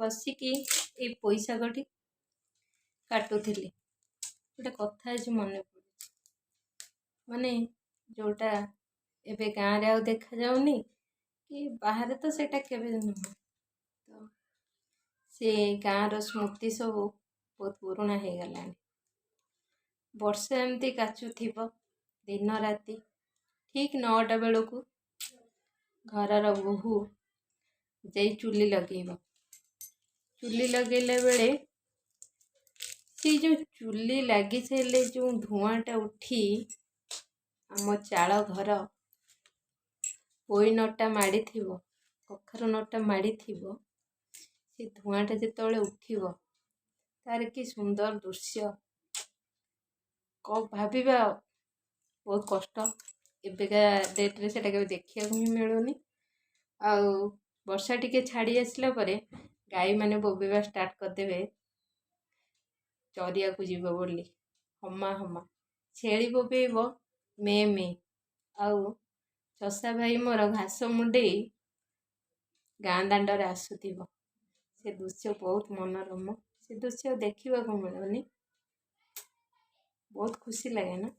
ବସିକି ଏଇ ପୋଇ ଶାଗଟି କାଟୁଥିଲି। ଗୋଟେ କଥା ଆଜି ମନେ ପଡ଼ୁଛି, ମାନେ ଯେଉଁଟା ଏବେ ଗାଁରେ ଆଉ ଦେଖାଯାଉନି କି ବାହାରେ ତ ସେଇଟା କେବେ ନୁହଁ। ତ ସେ ଗାଁର ସ୍ମୃତି ସବୁ ବହୁତ ପୁରୁଣା ହେଇଗଲାଣି। ବର୍ଷା ଏମିତି କାଚୁଥିବ ଦିନ ରାତି, ଠିକ୍ 9ଟା ବେଳକୁ ଘରର ବୋହୂ ଯାଇ ଚୁଲି ଲଗେଇବ। ଚୁଲି ଲଗେଇଲା ବେଳେ ସେଇ ଯେଉଁ ଚୁଲି ଲାଗି ସାରିଲେ ଯେଉଁ ଧୂଆଁଟା ଉଠି ଆମ ଚାଳ ଘର ପୋଇ ନଟା ମାଡ଼ିଥିବ, କଖାରୁ ନଟା ମାଡ଼ିଥିବ, ସେ ଧୂଆଁଟା ଯେତେବେଳେ ଉଠିବ ତାର କି ସୁନ୍ଦର ଦୃଶ୍ୟ, କ'ଣ ଭାବିବା ବହୁତ କଷ୍ଟ। ଏବେକା ଡେଟ୍ରେ ସେଇଟା କେବେ ଦେଖିବାକୁ ହିଁ ମିଳୁନି। ଆଉ ବର୍ଷା ଟିକେ ଛାଡ଼ି ଆସିଲା ପରେ ଗାଈମାନେ ବୋବେଇବା ଷ୍ଟାର୍ଟ କରିଦେବେ ଚରିବାକୁ ଯିବ ବୋଲି, ହମା ହମା। ଛେଳି ବୋବେଇବ ମେ ମେ, ଆଉ ଚଷା ଭାଇ ମୋର ଘାସ ମୁଣ୍ଡେଇ ଗାଁ ଦାଣ୍ଡରେ ଆସୁଥିବ। ସେ ଦୃଶ୍ୟ ବହୁତ ମନୋରମ, ସେ ଦୃଶ୍ୟ ଦେଖିବାକୁ ମିଳୁନି। ବହୁତ ଖୁସି ଲାଗେ ନା?